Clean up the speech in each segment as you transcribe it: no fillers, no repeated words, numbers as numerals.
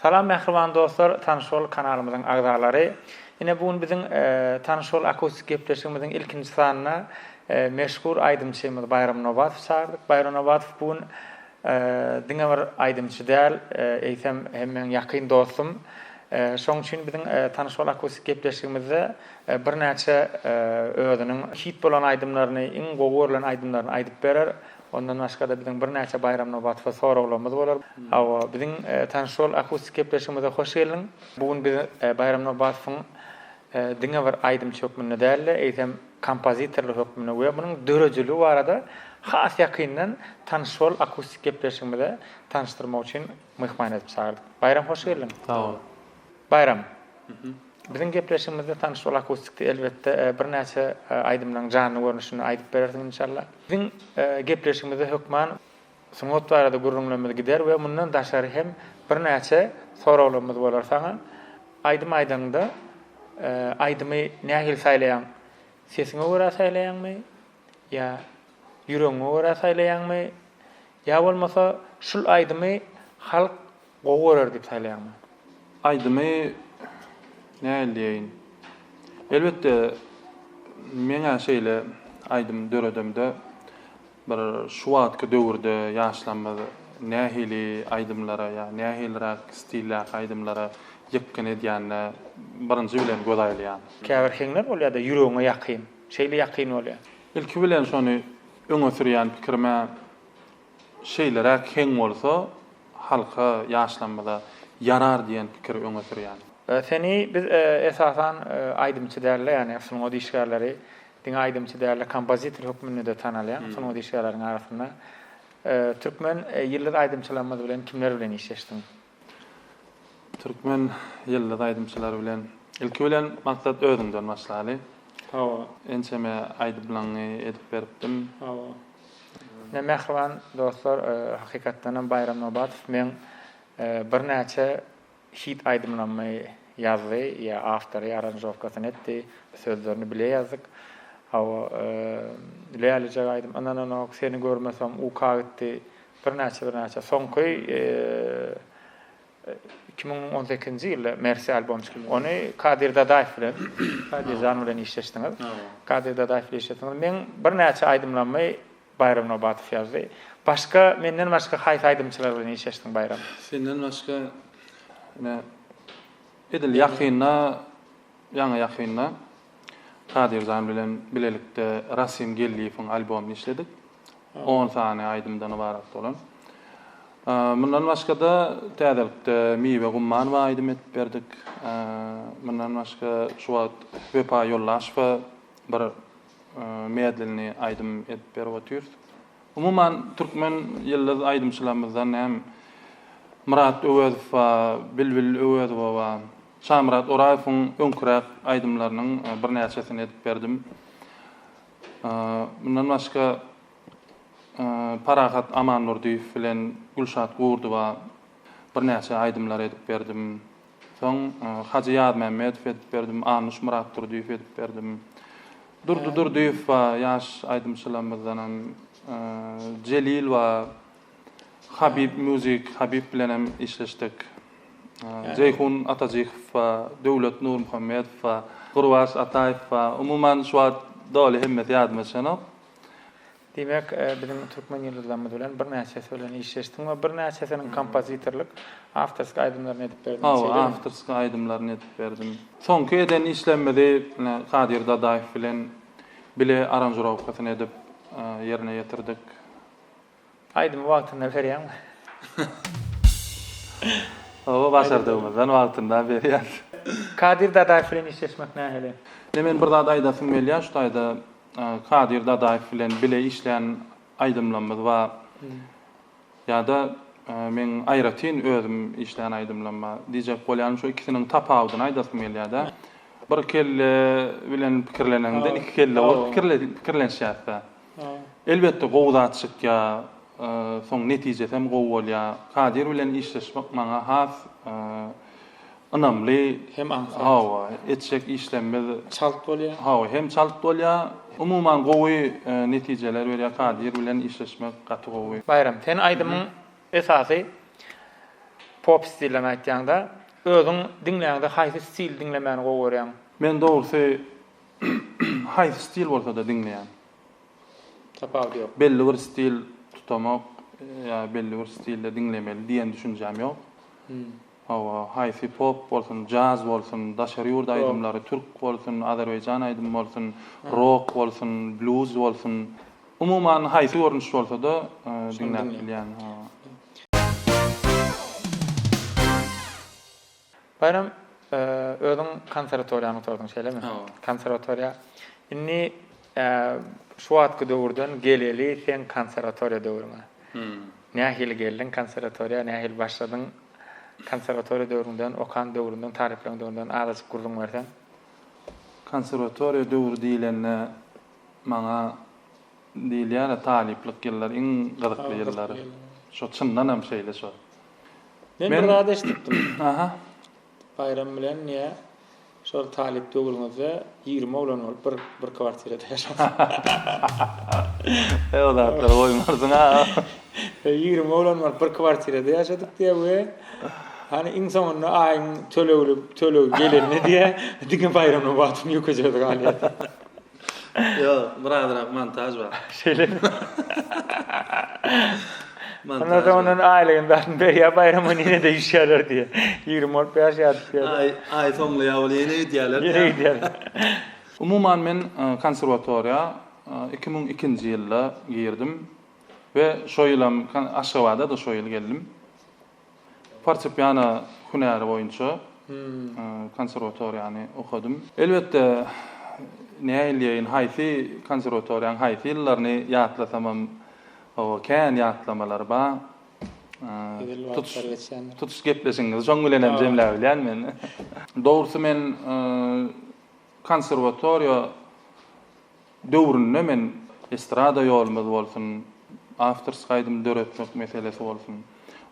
Salam mähriban dostlar, Tanyş bol kanalymyzyň agzalary. Ine bu gün biziň Tanyş bol akustik gepleşigimiziň ilkinji sanyna meşhur aýdymçymyz Baýram Nobatowy çagyrdyk. Baýram Nobatow bu gün diňe bir aýdymçy däl, eýsem hem meň ýakyn dostum. Şoň üçin biziň Tanyş bol akustik gepleşigimizde birnäçe özüniň hit bolan aýdymlaryny, iň gowy görlen aýdymlaryny aýdyp berer. Ondan başga-da biziň birnäçe Baýram Nobatowa soraglarymyz bolar. Hawa, biziň Tanyş bol akustik gepleşigimize hoş geldiň. Bu gün biz Baýram Nobatowyň diňe bir aýdymçy hökmünde däl-de, eýsem kompozitorlyk hökmünde we munuň döredijiligi barada has ýakyndan Tanyş bol akustik gepleşigimize tanyşdyrmak üçin myhman edip çagyrdyk. Baýram hoş geldiň. Sag bol. Baýram. Biziň gepleşigimizde Tanyş bol akustikde elbetde birnäçe aýdymlaryň janly görnüşinde aýdyp berersiň inşallah. Biziň gepleşigimizde hökman sungat barada gürrüňlerimiz gider we mundan daşary hem birnäçe soraglarymyz bolar saňa. Aýdym aýdaňda aýdymy nähili saýlaýaň? Sesiňe görä saýlaýaňmy ýa ýüregiňe görä saýlaýaňmy ýa bolmasa şul aýdymy halk Gowy görer diýip saýlaýaňmy? Aýdymy nähili diýeýin. Elbetde meň-ä şeýle aýdym döredemde bir şu wagtky döwürde ýaşlarymyz nähili aýdymlara ýa nähiliräk stildäki aýdymlara ýykgyn edýänine birinji bilen göz aýlaýan. Käbir heňler bolýar-da ýüregiňe ýakyn. Şeýle ýakyn bolýar. Ilki bilen şony öňe sürýän pikirim-ä şeýleräk heň bolsa halka, ýaşlarymyza ýarar diýen pikiri öňe sürýän. Seni biz esasan aýdymçy dälde, ýagny sungat işgärleri diňe aýdymçy dälde kompozitor hökmünde-de tanalýaň sungat işgärleriniň arasynda. Türkmen ýyldyz aýdymçylarymyz bilen kimler bilen işleşdiň? Türkmen ýyldyz aýdymçylary bilen ilki bilen Maksat özüňden başlaly. Hawa. Ençeme aýdymlaňy edip beripdim. Hawa. Ine mähriban dostlar hakykatdanam Baýram Nobatow meň birnäçe hit aýdymlarymy ýazdy ýa awtory aranžowkasyny etdi sözlerini bile ýazdyk. Hawa Lälijek aýdym ynananok seni görmesem uka gitdi Birnäçe birnäçe. Soňky 2018-nji ýylda Mersi albom çykdy. Ony Kadyr Dadaýew bilen, Kadyr jan bilen işleşdiňiz. Kadyr Dadaýew bilen işleşdiňiz. Meň birnäçe aýdymlarymy Baýram Nobatow ýazdy. Başga menden başga haýsy aýdymçylar bilen işleşdiň Baýram? Senden başga ine edil ýakynda, ýaňy ýakynda Kadyr jan bilen bilelikde Rasim Geldiýewiň albomyny işledik. On sany aýdymdan ybarat bolan. Mundan başga-da täzelikde Miwe Gummanowa aýdym edip berdik. Mundan başga şu wagt Wepa Ýoldaşowa bir medlini aýdym edip berip otyrys. Umuman türkmen ýyldyz aýdymçylarymyzdan hem Myrat Öwezow bar, Bilbil Öwezowa bar. Şamyrat Oraýewiň öňküräk aýdymlarynyň birnäçesini edip berdim. Mundan başga Parahat Amandurdyýew bilen Gülşat Gurdowa birnäçe aýdymlar edip berdim. Soň Hajy Ýazmämmedow edip berdim, Annuş Myratdurdyýew edip berdim. Durdy Durdyýew bar, ýaş aýdymçylarymyzdanam. Jelil bar, Habib Music, Habib bilenem işleşdik. Jeýhun Atajykow bar, Döwlet Nurmuhammedow bar, Gurbaş Ataýew bar. Umuman şu wagt doly hemmesi ýadyma düşenok. Diýmek, biziň türkmen ýyldyzlarymyz bilen birnäçesi bilen işleşdiň we birnäçesiniň kompozitorlyk, awtorskiý aýdymlaryny edip berdiň, şeýlemi? Hawa, awtorskiý aýdymlaryny edip berdim. Soňky eden işlerimizi ine Kadyr Dadaýew bilen bile aranžirowkasyny edip ýerine ýetirdik. Aýdymy wagtynda berýäňmi? Hawa, başardygymyzdan wagtynda berýäs. Kadyr Dadaýew bilen işleşmek nähili? Ine men bir zat aýdasym gelýär şu taýda Kadyr Dadaýew bilen bile işlän aýdymlarymyz bar. Ýa-da meň aýratyn özüm işlän aýdymlarym bar. Diýjek bolýanym şu ikisiniň tapawudyny aýdasym gelýär-de. Bir kelle bilen pikirleneňden iki kelle bolup pikirlenişýäs-dä. Elbetde gowy zat çykýa, soň netijesem gowy bolýa. Kadyr bilen işleşmek maňa has ynamly. Hem aňsat. Hawa, etjek işlemimiz Çalt bolýa. Hawa, hem çalt bolýa. Umuman gowy netijeler berýä Kadyr bilen işleşmek gaty gowy. Baýram, sen aýdymyň esasy. Pop stilden aýtýaňda, özüň diňläňde haýsy stil diňlemäni gowy görýäň? Men dogrusy haýsy stil bolsa-da diňleýän. Tapawudy ýok. Belli bir stil tutamok ýa belli bir stilde diňlemeli diýen düşünjäm ýok. Hawa, haýsy pop bolsun, jaz bolsun, daşary ýurt aýdymlary, türk bolsun, azerbaýjan aýdymy bolsun, rok bolsun, bluz bolsun, umuman haýsy görnüş bolsa-da diňläp bilýän. Baýram, özüň konserwatoriýany gutardyň, şeýlemi? Hawa. Konserwatoriýa. Indi şu wagtky döwürden geleli seň konserwatoriýa döwrüňe. Nähili geldiň konserwatoriýa, nähili başladyň? Konserwatoriýa döwrüňden, okan döwrüňden, talyplygyň döwründen azajyk gürrüň berseň. Konserwatoriýa döwri diýlende maňa diýilýär-ä talyplyk ýyllary iň gyzykly ýyllar. Şo çyndanam şeýle şo. Men bir zat eşidipdim. Aha. Baýram bilen niýe şol talyp döwrüňizde 20 oglan bolup bir bir kwartirada ýaşapsyň. E o zatlary goýmarsyň ha. 20 oglan bolup bir kwartirada ýaşadyk diýe we hany iň soňunda aýyň tölegli tölegi gelende diýe diňe Baýramyň wagtyny ýükejesi galýar. Ýok, birazrak montaž bar. Şeýlemi? Ondan soň ondan aýlygyny zadyny berýär Baýram ony ýene-de üýşýärler diýýär. 20 bolup ýaşaýardyk diýýär. Aý, aý soňlaýar ol ýene gidýärler. Ýene gidýärler. Umuman men konserwatoriýa 2002-nji ýylda girdim we şo ýylam Aşgabada-da şo ýyl geldim. Fortepiano hünäri boýunça konserwatoriýany okadym. Elbetde, nähili diýeýin, haýsy konserwatoriýanyň haýsy ýyllaryny ýatlasamam, hawa, kän ýatlamalar bar. Gözel wagtlar geçýändir. Tutuş gepleşigiňizi şoň bilen hem jemläbilýän men. Dogrusy men konserwatoriýa Döwründe men estrada ýolumyz bolsun, awtorski aýdym döretmek meselesi bolsun,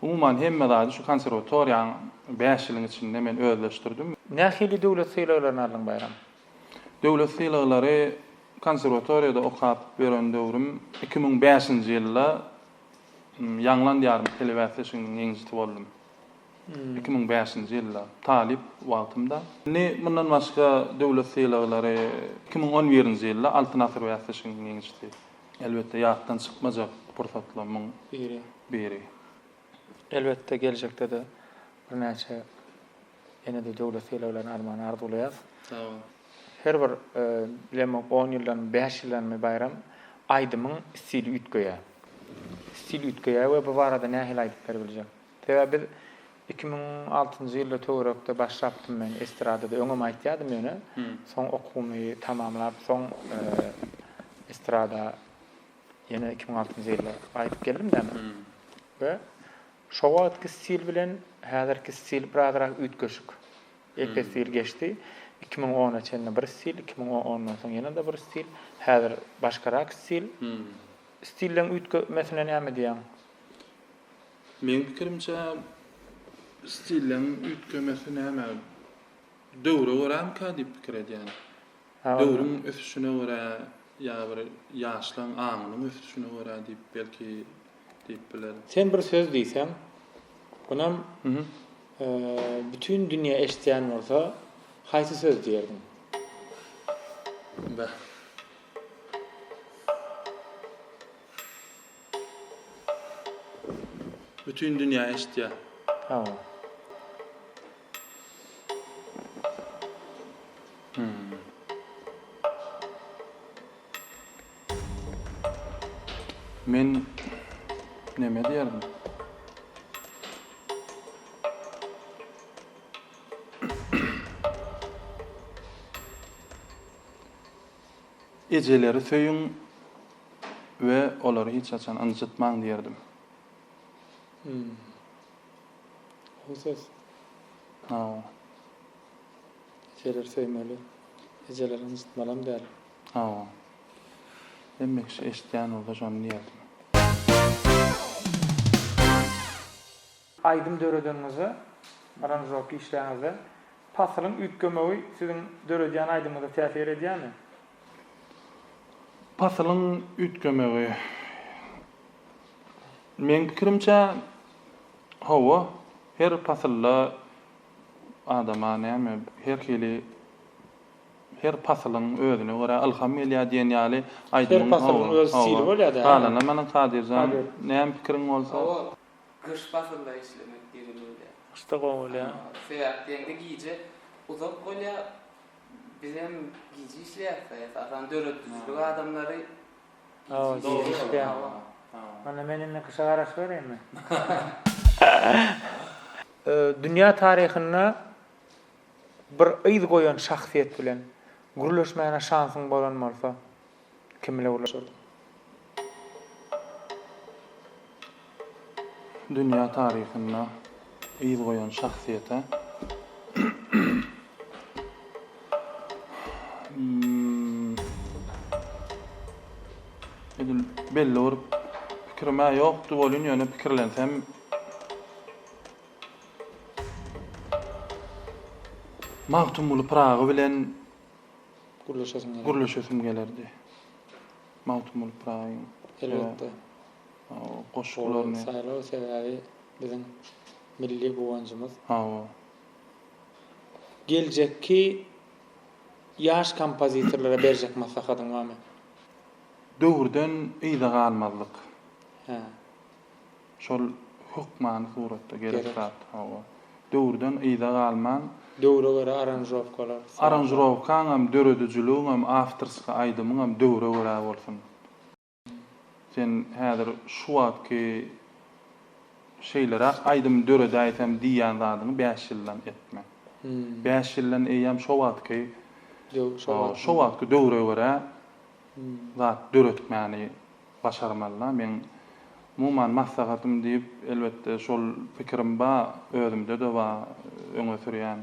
umuman hemme zady şu konserwatoriýaň bäş ýylyň içinde men özleşdirdim. Nähili döwlet sylaglaryny aldyň Baýram? Döwlet sylaglary konserwatoriýada okap ýören döwrüm 2005-nji ýylda Ýaňlan diýarym telebäsleşiginiň ýeňijisi boldum. 2005-nji ýylda, talyp wagtymda. Indi mundan başga döwlet sylaglary 2011-nji ýylda Altyn asyr bäsleşiginiň ýeňijisi. Elbetde, ýatdan çykmajak pursatlarymyň Biri. biri. Elbetde, geljekde-de birnäçe ýene-de döwlet sylaglaryny almagyny arzuwlaýarys. Sag boluň. Her bir, bilemok, on ýyldanmy, bäş ýyldanmy Baýram, aýdymyň stili üýtgeýär. Stil üýtgeýär we bu barada nähili aýdyp beribiljek? Sebäbi biz 2006-njy ýylda töwerekde başlapdym men estradada, öňem aýtýardym ýöne, soň okuwymy tamamlap, soň estrada ýene 2006-njy ýylda gaýdyp geldim dämi? We şo wagtky stil bilen häzirki stil birazrak üýtgeşik. Ep-esli ýyl geçdi. 2010-a çenli bir stil, 2010-dan soň ýene-de bir stil, häzir başgarak stil. Stilleň üýtgemesine näme diýýäň? Meň pikirimçe stilleň üýtgemesi näme döwre görämikä diýip pikir edýän. Döwrüň ösüşine görä ýa bir ýaşlaň aňynyň ösüşine görä diýip belki diýip bilerin. Sen bir söz diýseň, bunam bütin dünýä eşidýän bolsa, haýsy söz diýerdiň? Beh. Bütin dünýä eşitýär. Hawa. Hmm. Men neme diýerdim? Ejeleri söýüň we olary hiç haçan ynjytmaň diýerdim. Hmm. Gowy söz. Hawa. Ejeleri söýmeli. Ejeleri ynjytmalam däl. Hawa. Hemme kişi eşidýän bolsa şony diýerdim. Aýdym döredeniňizde, aranžirowka işläňizde pasylyň üýtgemegi siziň döredýän aýdymyňyza täsir edýärmi? Pasylyň üýtgemegi. Meň pikirimçe, hawa. Her pasylda adama näme her hili her pasylyň özüne görä ylham gelýär diýen ýaly aýdymyň Her pasylyň öz stili bolýar-da. Galana mana Kadyrjan näme pikiriň bolsa. Hawa, gyş pasylda işlemek ýeňil bolýar. Gyşda gowy bolýar. Sebäp diýeňde gije uzak bolýar. Bizem gije işleýäris-de esasan döredijilik adamlary Hawa, gije işleýär. Onda men indi gyşa garaşybereýinmi? Dünýä taryhynda bir yz goýan şahsyýet bilen gürleşmäne şansyň bolan bolsa, kim bile gürleşerdiň? Dünýä taryhynda yz goýan şahsyýete edil belli bir pikirim-ä ýokdy welin, ýöne pikirlensem Magtymguly Pyragy bilen gürleşesim gelerdi. Magtymguly Pyragyň Elbetde. goşgularyny. Gowy saýlaw sebäbi biziň milli guwanjymyz. Hawa. Geljekki ýaş kompozitorlara berjek maslahatyň barmy? Döwürden yza galmazlyk. Hä. Şol hökmany suratda gerek zat. Hawa. Döwürden yza galman. Döwre görä aranžirowkalar. Aranžirowkaňam, döredijiligiňem, awtorskiý aýdymyňam döwre görä bolsun. Sen häzir şu wagtky şeýleräk aýdym döredäýsem diýýän zadyňy bäş ýyldan etme. Bäş ýyldan eýýäm şo wagtky şo wagtky döwre görä zat döretmäni başarmalyda. Meň umuman maslahatym diýip elbetde şol pikirim ba, özümde-de ba öňe sürýän.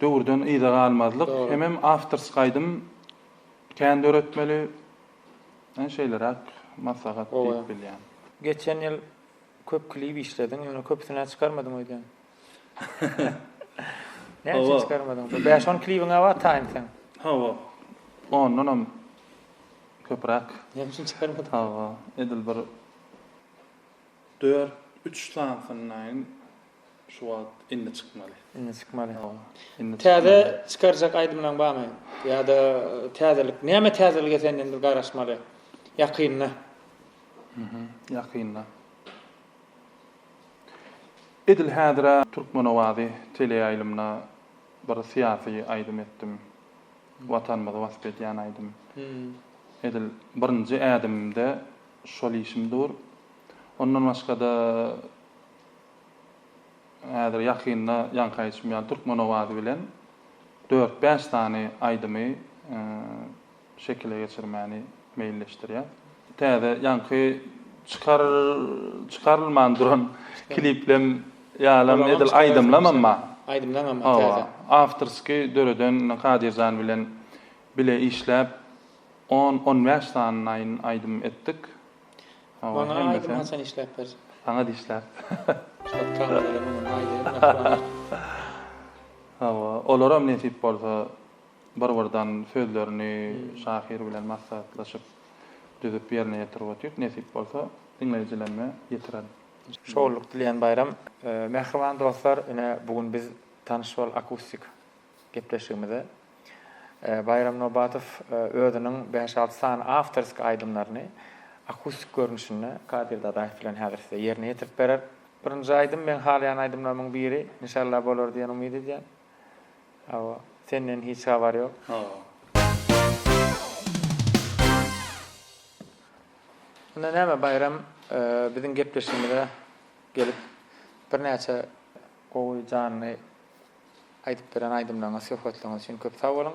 Döwürden yza galmazlyk hemem awtorskiý aýdym Kän döretmeli. Men şeýleräk maslahat diýip bilýän. Geçen ýyl köp klip işlediň, ýöne köpüsini-ä çykarmadyň öýdýän. Näme üçin çykarmadyň? Bir bäş-on klibiň-ä bar taýyn seň. Hawa. Ondanam köpräk. Näme üçin çykarmadyň? Hawa, edil bir dört, üç sanysyndaýyn Şu wagt indi çykmaly. Indi çykmaly. Hawa, indi çykmaly. Täze çykarjak aýdymlaň barmy? Ýa-da täzelik, näme täzelige senden biz garaşmaly? Ýakynda. Mhm, ýakynda. Edil häzir-ä Türkmen owazy teleýaýlymyna bir syýasy aýdym etdim. Watanymyzy wasp edýän aýdym. Edil birinji ädimimde şol işim dur. Ondan başga-da Häzir ýakynda ýaňky aýdyşym ýaly Türkmen owazy bilen dört-bäş sany aýdymy şekile geçirmäni meýilleşdirýäs. Täze ýaňky çykar çykarylman duran kliplem ýalam edil aýdymlamam bar. Aýdymlaňam bar täze. Hawa, awtorskiý döreden Kadyrjan bilen bile işläp on, on bäş sany aýdym etdik. Maňa aýdym haçan işläp berjek? Saňa-da işläp. Şol kameralaryň öňünde aýdaýyn mähribanlar. Hawa, olaram nesip bolsa bir-birden sözlerini şahyr bilen maslahatlaşyp düzüp ýerine ýetirip otyr. Nesip bolsa diňleýjilerime ýetirerin. Şowlulyk dileýän Baýram. Mähriban dostlar, ine bu gün biz Tanyş bol akustik gepleşigimize Baýram Nobatow özüniň bäş-alty sany awtorskiý aýdymlaryny akustik görnüşinde Kadyr Dadaýew bilen häzir size ýerine ýetirip berer. Birinji aýdym meň halaýan aýdymlarymyň biri, inşallah bolar diýen umyt edýän. Hawa, senden hiç habar ýok. Hawa. Onda näme Baýram biziň gepleşigimize gelip birnäçe gowy janly Aýdyp beren aýdymlaryňyz, söhbetleriňiz üçin köp sag boluň.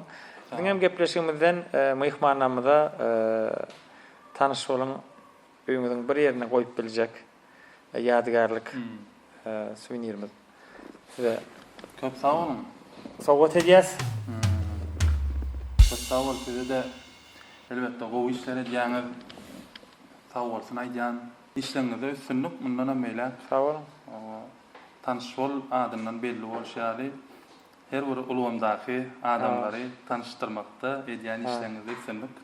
Biziň hem gepleşigimizden myhmanlarymyza tanyş boluň, öýüňiziň bir ýerine goýup biljek ýadygärlik suwenirimiz size Köp sag boluň. Sowgat edýäs. Köp sag bol size-de elbetde gowy işler edýäňiz. Sag bolsun aýdýan. Işleriňizde üstünlik mundanam beýläk. Sag boluň. Tanyş bol adyndan belli bolşy ýaly, her bir ulgamdaky adamlary tanyşdyrmakda edýän işleriňizde üstünlik.